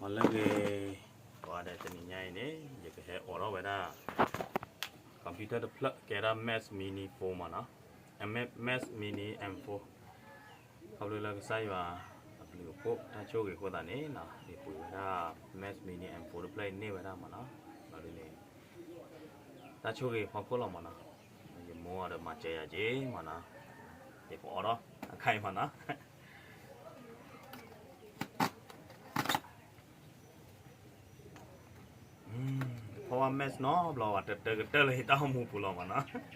မ့ၢ်လၢဂ့ၤ, ပှၤဒီးတနံၤညါအံၤန့ၣ် ယကဟဲအိးထီၣ်ဝဲဒၣ် computer တဖျၢၣ် ကဲဒၣ် Mac Mini four မ့ၢ်နီၤ, Mac Mini M four. ခီဖျိလၢကစၢ်ယွၤအဘျုးအဖှိၣ်တၢ်ဆိၣ်ဂ့ၤအဃိသတးန့ၣ်နီၤ, ယပှ့ၤဝဲဒၣ် Mac Mini M four တဖျၢၣ်အံၤန့ၢ်ဝဲဒၣ်မ့ၢ်နီၤ, ဘျီဒ်န့ၣ် တၢ်ဆိၣ်ဂ့ၤဖီခိၣ်လီၤမ့ၢ်နီၤ, ယမိၢ်အီၤဒီးမၤစၢၤယၤက့ၤမ့ၢ်နီၤ, ယကအိးထီၣ်အခါအံၤမ့ၢ်နီၤ. ဖီဝါ Max နီၤ ဘျီဝဲတတၢကတၢၢ်လၢယတၢ်အိၣ်မူပူၤလီၤမ့ၢ်နီၤ.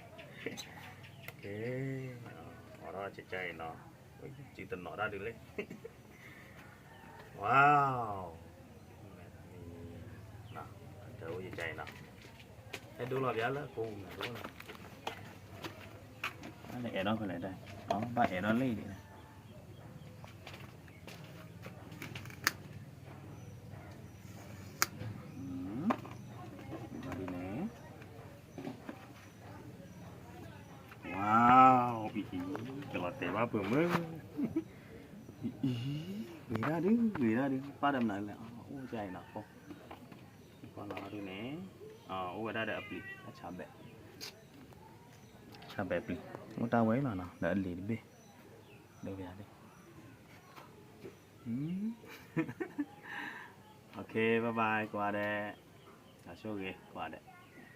အိးထီၣ်ကကါအံၤနီၤ, စုတနီၤတၢ်ဒုးလံ. Wow, တၢ်အိၣ်ယကါအံၤနီၤ, ဟဲဒိလီၤပျါလၢကိးမုၢ်ဒိၣ်လီၤ. အဲၣ်ဒိးခွဲးလဲၣ်, ဘၣ်အဲၣ်ဒိးလံဒံး. ဒ်န့ၣ်, wow, အံၤ ကလီၤတဲာ်ဘၣ်ပှဲၤမုၢ်, အံၤ ဂ့ၤဒၣ်ဒုး ဂ့ၤဒၣ်ဒုး ပၢ်ဒီးမနုၤလဲၣ် အိၣ်ကါအံၤနီၤ, ဒ်န့ၣ်, အိၣ်ဝဲဒၣ်ဒီးအပျံၤ အဆၣ်ဘဲး, ဆၣ်ဘဲးပျံၤ အိၣ်တၢ်ဝဲလီၤနီၤ ဒီးအလံၤတဘ့ၣ်, ဒ်ဝဲဒၣ်, OK, bye bye ကွၢ်ဒဲး, တၢ်ဆိၣ်ဂ့ၤကွၢ်ဒဲး.